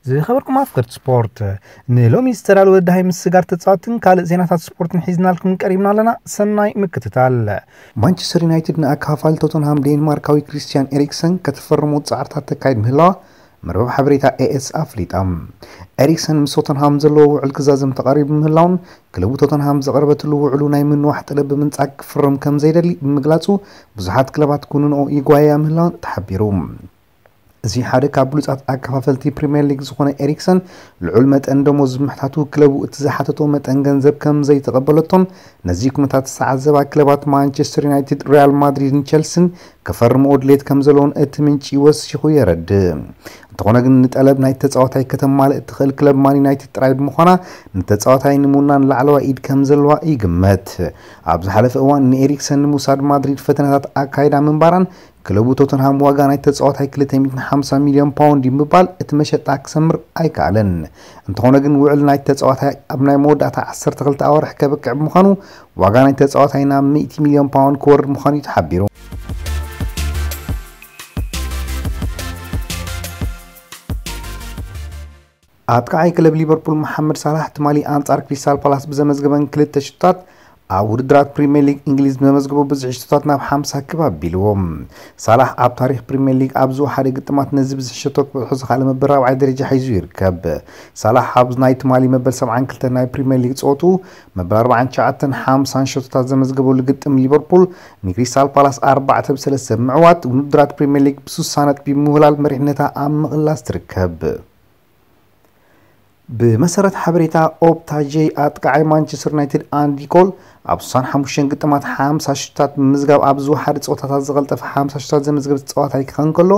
ዝኸበርኩም ኣፍቀርቲ ስፖርት፣ ንሎሚ ዝተዳለወ ደሃይ ምስጋር ተጻወትን ካልእ ዜናታት ስፖርትን ሒዝናልኩም ቀሪብና ኣለና። ሰናይ ምክትታል። ማንቸስተር ዩናይትድ ንኣካፋፋሊ ቶተንሃም ዴንማርካዊ ክሪስቲያን ኤሪክሰን ከተፈርሞ ጻዕርታት ተካይድ ምህላዋ መርበብ ሓበሬታ ኤኤስ ኣፍሊጣ። ኤሪክሰን ምስ ቶተንሃም ዘለዎ ውዕል ክዛዘም ተቓሪቡ ምህላውን ክለቡ ቶተንሃም ዘቐረበትሉ ውዕሉ ናይ ምንዋሕ ጠለብ ብምንጻግ ክፍርም ከም ዘይደሊ ብምግላጹ ብዙሓት ክለባት ኩንንኦ ይጓያ ምህላውን ተሓቢሩ። እዚ ሓደ ካብ ብሉጻት ኣከፋፈልቲ ፕሪምየር ሊግ ዝኾነ ኤሪክሰን ልዑል መጠን ደሞዝ ብምሕታቱ ክለቡ እቲ ዝሓተቶ መጠን ገንዘብ ከም ዘይተቐበለቶን ነዚ ኩነታት ዝተዓዘባ ክለባት ማንቸስተር ዩናይትድ፣ ሪያል ማድሪድን ቸልሲን ክፈርምኦ ድሌት ከም ዘለዎን እቲ ምንጪ ወሲኹ የረድእ። እንተኾነ ግን ንጠለብ ናይ ተጻዋታይ ከተማልእ እትኽእል ክለብ ማን ዩናይትድ ጥራይ ብምዃና ንተጻዋታይ ንምውናን ላዕለዋይ ኢድ ከም ዘለዋ ይግመት። ኣብ ዝሓለፈ እዋን ንኤሪክሰን ንምውሳድ ማድሪድ ፈተነታት ኣካይዳ ምንባራን ክለቡ ቶተንሃም ዋጋ ናይ ተጻዋታይ ክልተ ሚእትን ሓምሳ ሚልዮን ፓውንድ እዩ ምባል እቲ መሸጣ ክሰምር ኣይከኣለን። እንተኾነ ግን ውዕል ናይ ተጻዋታይ ኣብ ናይ መወዳእታ ዓሰርተ ክልተ ኣዋርሕ ከብቅዕ ብምዃኑ ዋጋ ናይ ተጻዋታይ ናብ ሚእቲ ሚልዮን ፓውንድ ክወርድ ምዃኑ እዩ ተሓቢሩ። ኣጥቃዓይ ክለብ ሊቨርፑል መሓመድ ሳላሕ ትማሊ ኣንጻር ክሪስታል ፓላስ ብዘመዝገበን ክልተ ሽቶታት ኣብ ውድድራት ፕሪምየር ሊግ እንግሊዝ ብዘመዝገቦ ብዝሒ ሽቶታት ናብ ሓምሳ ክብ ኣቢልዎ። ሳላሕ ኣብ ታሪኽ ፕሪምየር ሊግ ኣብ ዝወሓደ ግጥማት ነዚ ብዝሒ ሸቶ ክበጽሖ ዝኸኣለ መበል ራብዓይ ደረጃ ሒዙ ይርከብ። ሳላሕ ኣብ ናይ ትማሊ መበል ሰብዓን ክልተን ናይ ፕሪምየር ሊግ ጸወትኡ መበል ኣርባዓን ትሽዓተን ሓምሳን ሸቶታት ዘመዝገበሉ ግጥም ሊቨርፑል ንክሪስታል ፓላስ ኣርባዕተ ብ ሰለስተ ብምዕዋት ንውድድራት ፕሪምየር ሊግ ብሱሳ ነጥቢ ምህላል መሪሕነታ ኣብ ምቕላስ ትርከብ። ብመሰረት ሓበሬታ ኦፕታ ጄይ ኣጥቃዓይ ማንቸስተር ዩናይትድ ኣንዲ ኮል ኣብ ስሳን ሓሙሽተን ግጥማት ሓምሳ ሽቶታት ብምምዝጋብ ኣብ ዝወሓደ ጸወታታት ዝቐልጠፈ ሓምሳ ሽቶታት ዘመዝገበ ተጻዋታይ ክኸውን ከሎ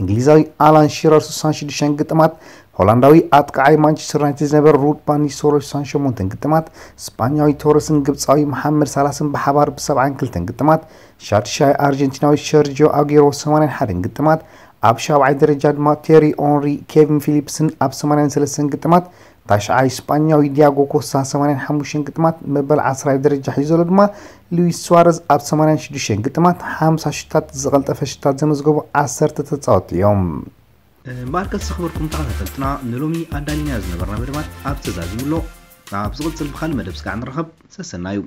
እንግሊዛዊ ኣላን ሺረር ስሳን ሽዱሽተን ግጥማት፣ ሆላንዳዊ ኣጥቃዓይ ማንቸስተር ዩናይትድ ዝነበረ ሩድ ቫን ኒስተልሮይ ስሳን ሸሞንተን ግጥማት፣ ስጳኛዊ ቶረስን ግብጻዊ መሓመድ ሳላስን ብሓባር ብሰብዓን ክልተን ግጥማት፣ ሻድሻይ ኣርጀንቲናዊ ሸርጂዮ ኣጉዌሮ ሰማንያን ሓደን ግጥማት፣ ኣብ ሻብዓይ ደረጃ ድማ ቴሪ ኦንሪ፣ ኬቪን ፊሊፕስን ኣብ ሰማንያን ሰለስተን ግጥማት፣ ታሽዓይ ስጳኛዊ ዲያጎ ኮስታ ሰማንያን ሓሙሽተን ግጥማት፣ መበል ዓስራይ ደረጃ ሒዞ ዘሎ ድማ ሉዊስ ሱዋረዝ ኣብ ሰማንያን ሽዱሽተን ግጥማት፣ ሓምሳ ሽታት ዝቐልጠፈ ሽታት ዘመዝገቡ ዓሰርተ ተጻወትቲ እዮም። እምበኣርከስ ዝኸበርኩም ተኸታተልትና ንሎሚ ኣዳሊናዮ ዝነበርና መደባት ኣብ ተዛዚሙ ኣሎ። ኣብ ዝቕጽል ብኻልእ መደብ ስጋዕ ንራኸብ። ሰሰናዩ።